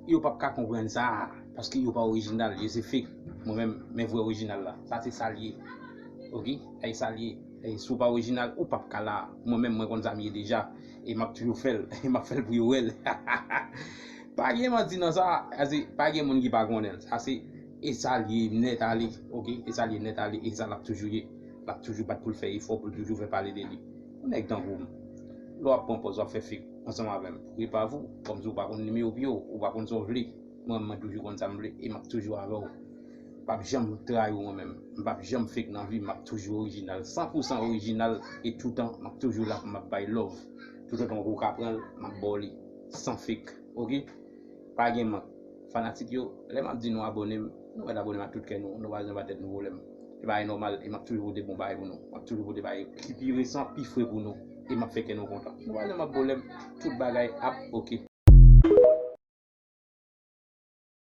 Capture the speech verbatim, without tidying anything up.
yo p ap ka konprann sa, paske yo pa orijinal, yo se fake. Mwen menm, men vrè orijinal la, sa se sa l ye. Oke? Sa se sa l ye. E si w pa orijinal, ou p ap ka la. Mwen menm, mwen konn sa m ye deja. E m ap toujou fè l. E m ap fè l pou yo wè l. Pa gen manti nan sa. Sa se, pa gen moun ki pa konnen l. Sa se, e sa l ye nèt ale. Oke? E sa l ye nèt ale. E sa l ap toujou ye. L ap toujou bat pou l fè efò, pou l toujou fè pale de li. Yon nèg tankou m, lè w ap pran pòz, w ap fè fake ansanm avè m. Prepa w, kòmsi w pa konn nimewo pye w, ou pa konn sa w vle. Mwen, mwen toujou konn sa m vle e m ap toujou avè w. M p ap janm trayi w mwen menm. M p ap janm fake nan vi m, m ap toujou orijinal, san pou san orijinal e toutan m ap toujou la pou m ap bay love. Toutotan w ka pran l, m ap ba w li san fake. Oke? Pa gen mank. Fanatik yo, lè m ap di nou abòne m, nou mèt abòne m ak tout kè nou, nou pa bezwen ba tèt nou pwoblèm. Se bagay nòmal e m ap toujou pote bon bagay pou nou. M ap toujou pote bagay ki pi resan, pi fre pou nou. E m ap fè kè nou kontan. Nou pa bezwen ba m pwoblèm, tout bagay ap oke.